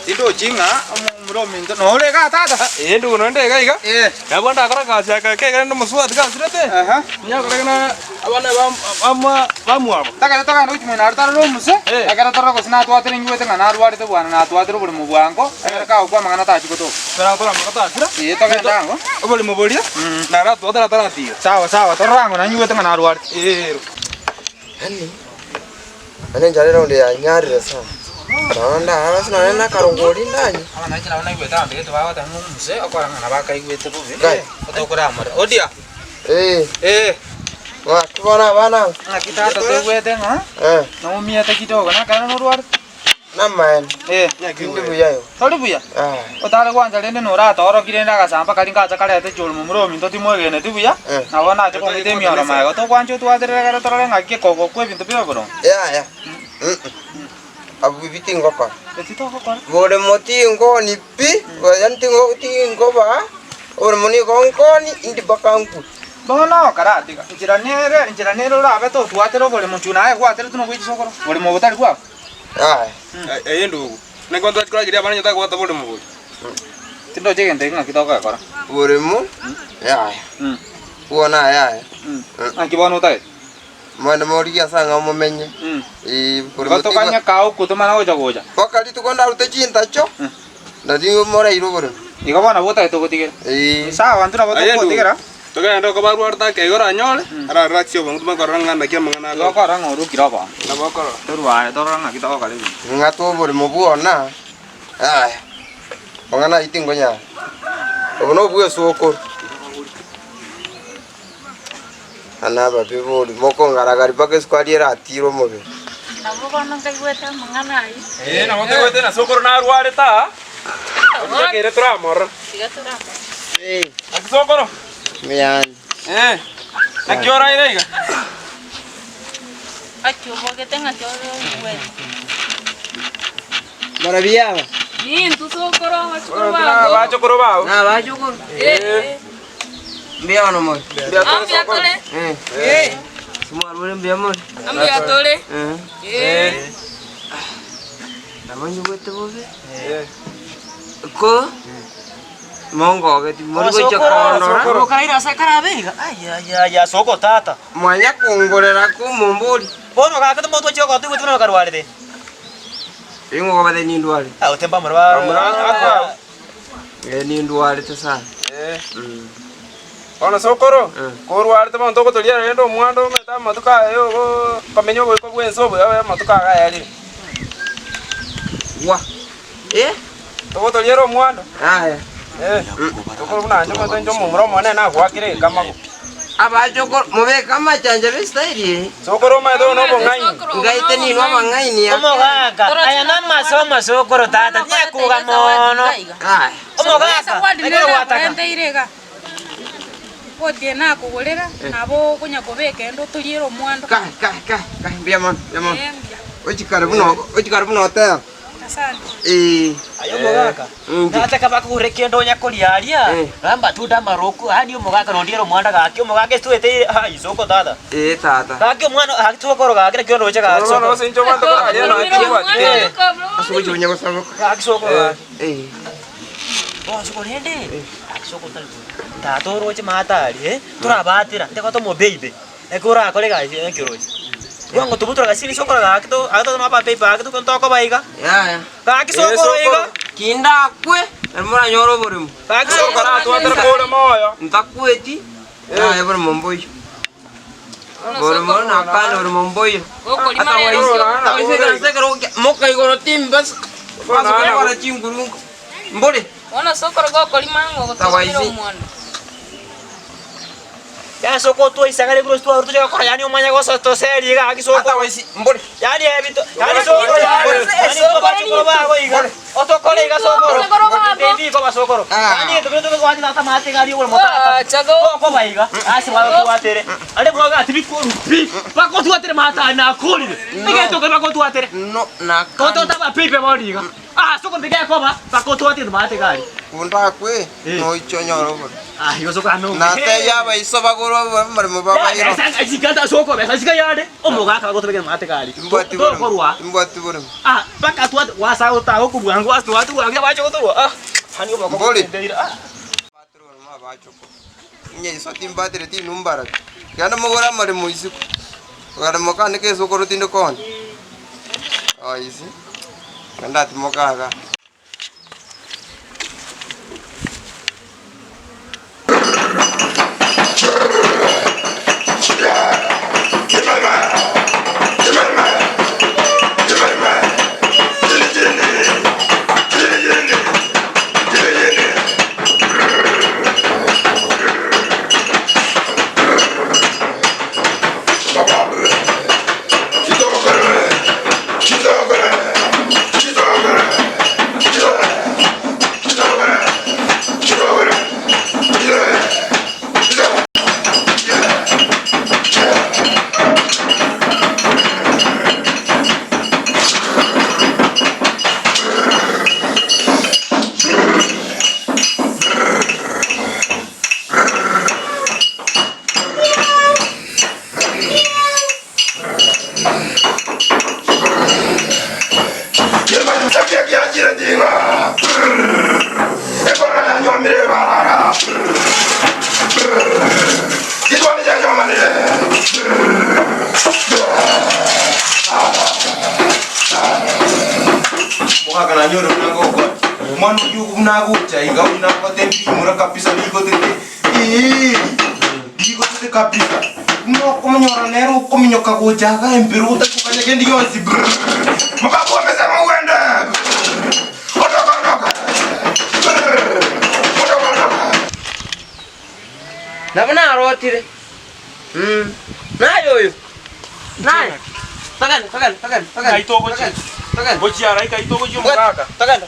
Tindochi ng'a omomura ominto nore igaa tata. Ee ndugu nonde iga iga. Eh. Nabo ndakora egasi ya kare kegere nde omosubati gasirete. Aha. Ninyakora kena abana ba bamwabo. Tagete togende gochia moino aria tarore omuse, Eh. ekero torore gose natwatire nyigwete ng'a narwarete bwana natwatire oboremo bwango, ekero kagokwa amang'ana tachi gotoka. Torakora amang'ana tasira. Ee togende ango. Oboremo boria, naratwatera taratiga. Sawa sawa, torore ango nanyigwete ng'a narwarete. Ee. Yaani, yaani enchara ere onde yanyarire sana. Nonya ndara ase nonya na akarongori ndanywe. Abana inche nabo naigwete abanto gete bagoteba ng'a omuse okore ng'a nabo akaigwete bobe, Gai. otokoramore. Odia! Eh, Ee. ng'aki bono abana aba? Ng'aki tata toigwete ng'a Eh, noumiete kidogo nakare norwarete. namaene. Eh. Tindi buya igo. Tori buya? Ah, Otare gwancha rende noratooroki rende agasamba karia ngacha karete chori momura ominto timwegeneti buya, Eh. nabo nache kong'ita emioro magega. Togwancha otwaterere ekero torore ng'aki gekogokwa ebinto bibe boronge. yaya. Mm. Abwo ebi tingokora. Eki togokora. Boremo tingoni pi, yaani tingo tinkoba, oboremo nigo nkoni indi mpaka nkwe. Bono karatiga, enchera nere, enchera nere orabe totwatere oboremo chuna aye gwateretwe nobwe chisokoro, boremo obo tari bwao. Yaya. Eye ndugu, naki abanto bakorageria abana onye takobwata boremo boria. Tindochi egento eke ng'aki togokora. Boremo, yaya. Bono yaya. Ng'aki bono otagete? Mwende morigie ase ang'ao momenye. Ee, Igo tokanye kaa okwo tomana gocha gocha. Mpaka rituko ndarute chintacho, nario moraire oboremo. Igo bono nabwo otagete ogotigera. Ee. Sawa, intwe nabo Aye ndugu, togotigera. togende oko barwarete ake igo oranyore, ararelaxie obongo tomanye korora ng'a naki amang'ana Igo akore. okorora ng'a orokire obongo. Nabo okorora. Torware torore ng'aki togokora ebinto. Ng'ate oboremo bwona, yaya, amang'ana ayio tingonyara. Obo nobwesokoro. Na nababe bori mokongaragari mpaka esukari eratiire omobere. Nabo bono nkaigwete amang'ana ayio. Ee, nabo nkaigwete na sokoro narwarete aa, otiga kere toramorora. Tiga toramorora. Eh, Naki sokoro? miyani. Ee, naki oraire iga? Gaki obogete ng'aki ore oigwete. Marabi aba? Nintwe sokoro abachukuru Intwe bago. nabachukuru bao. Nabachukuru? Ee. Mbuya mono more. Mbuya tore. Eh. Simwarure mbuya more. Mbuya tore. Eh. Nabo nyigwete bobe. Ko mongogeti mori gocha kondora. Okaira ase karabe iga ayayaya soko tata. Mwanya kongorera ko mombori. Bono gaka tomotu ochia ogotoigwa buna okarwarete. Ing'o okobatebia nindware? Ah otemba amara ba. Eh, nindwarete sana. Eh. Mm. Bono sokoro, Eh. korwarete bono togotoria rende omwando omete amatuko aye ogo okomenya oboiko bwensi obuya obe amatuko aya ayarire. Gwa. Eh? Togotoriera omwando. Aya. Eh. Sokoro buna inche omanyete inche omomura omonene nagoakire ekamago. Abachokoro, mobeke amachancha b'esitairi eye. Sokoro omanyete oyo nobong'aini. Ngaite ninwe abang'aini aa. Omogaka, aya namaso amasokoro tata, tinyakuga mono. Aya. Omogaka, ekero gwataka. Kai, kai, kai, kai, mbuya mono, mbuya mono. Ochikare buna, ochikare buna oteba. Aye omogaka, nataka bakogorere kende onya koria aria, Eh. na amatunda amaroku, yaani omogaka nondiere omwanda gaki, omogaka ase twete ai isoko tata. Ee tata. Gaki omwana gaki twokoro gaki naki oroche gaki Bono sokoro. ase inche obwate koraria nonya tibwati. Eh. Ase ogochia konya gosaboka. Gaki sokoro gaki. Eh. Bono sokoro rende, gaki sokoro tari buya. Tata oroche maate aria eh, torabatera, nteko tomobeibe. Ekero orakore egasi eye ekerochi, bwango tobutora gasini sokoro gaki to ake to nababeibe ake to tokoba iga. Yaya. Gaki sokoro iga. Kindakwe, nari moranyore oboremo. Gaki sokoro. Oratwatere kore moyo. Ntakweti, naye boremo mboiyo. Boremo nakane boremo mboiyo. Gokorima rero Ase ekero mokaigoro timbasa, ase gokora chinguru mbore. Bono sokoro gokorima ng'o ogotokumera omwando. Ase ogotwa isang'ana igoro ase twarure toche gokora yaani omanye gosoa toserie iga gaki sokoro. Yaani ebinto yaani sokoro yaani yaani intwe abachokoro bago iga otokore iga sokoro ebi ikoba sokoro yaani egento keria togoancha tata amache iga aria oboremo tata tokoba iga ase bagotwatere aria bwaga tibikoru pi bagotwatere maate aria nakorire egento keria bagotwatere tototaba pi bono iga ah sokoro tigekoba bagotwatere maate iga aria. Kundakwe, noiche onyore oboremo. Ah, igo sokoro ande Natebia abaiso bagore oboremo babairwe. Besa soko, besa sika yande, omogaka agotobekera matekari. Timbwati boremo, Tokorwa. timbwati boremo. Ah, mpaka twate gwasa gotaga okobua ngwa twate bwango abache gotorwa. Ah, hani omogaka Mbori. ogotendeire. Ah. Mbatere oboremo abachokoro. Onye iso timbatereti inwe mbarabwo. Genda mogore amaremo isiko. Akaremo kane kesokoro tindi konya. Aisi, genda atimoka igaa. Omogaka nanyore buna ngokora, omwana oyio buna agocha iga oyio nagotebia rimura kabisa rigotete eeh rigotete kabisa. Buna okomonyora nere okominyoka gocha iga embere otari koganya kende gionsi brrrr mogaka omese mogende brrrr ondoka ondoka brrrr ondoka ondoka. Nabo narotire, naye oyo, naye, togende, togende, togende, togende, Ng'ai togochia? togende, togende. Gochia ara iga itogochia omogaka. Togende.